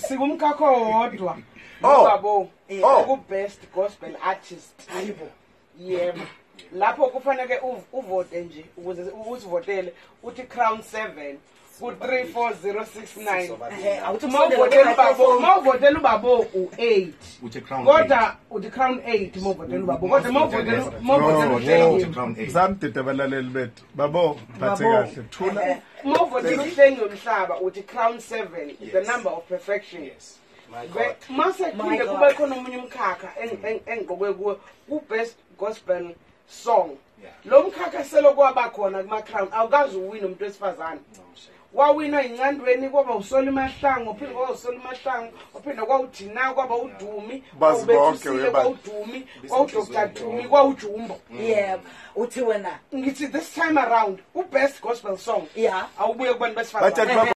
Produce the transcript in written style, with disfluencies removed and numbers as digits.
Sikumkhakha owodwa. Oh. Babo. Oh. Ku best gospel artist. Hayibo. Yebo. Lapho kufanele uvote nje ukuze uzivotele uthi Crown 7 ku 34069. Awuthi Mawuvotela ubabo, mawuvotela ubabo u8. Uthi Crown. Kodwa uthi Crown 8 mawuvotela ubabo. Kodwa mawuvotela mawuvotela Uthi uHlengi. Crown 8. Samdida abalaleli bethu. Babo, phathe Babo. kahle. Thula. Mawuvotela uHlengi womhlaba uthi Crown 7, the number of perfection. Yes. My Ve- Mase My phinde God. kube khona omunye umkhakha engiqokwe kuwo ku best gospel song. Yeah. Lo mkhakha selo kwaba khona kuma Crown awukazi uwina umuntu wesifazane. Wawina incandweni kwaba uSoli Mahlangu, phinde kwaba uSoli Mahlangu, phinde kwawuthina kwaba uDumi, Bazi bonke, kwawuBethusile, webani. kwawuDumi, kwawu-Dr Dumi, kwawuJumbo. Yebo, uthi wena Ngithi this time around u best gospel song Yeah. awubuye kubantu Batshani besifazane.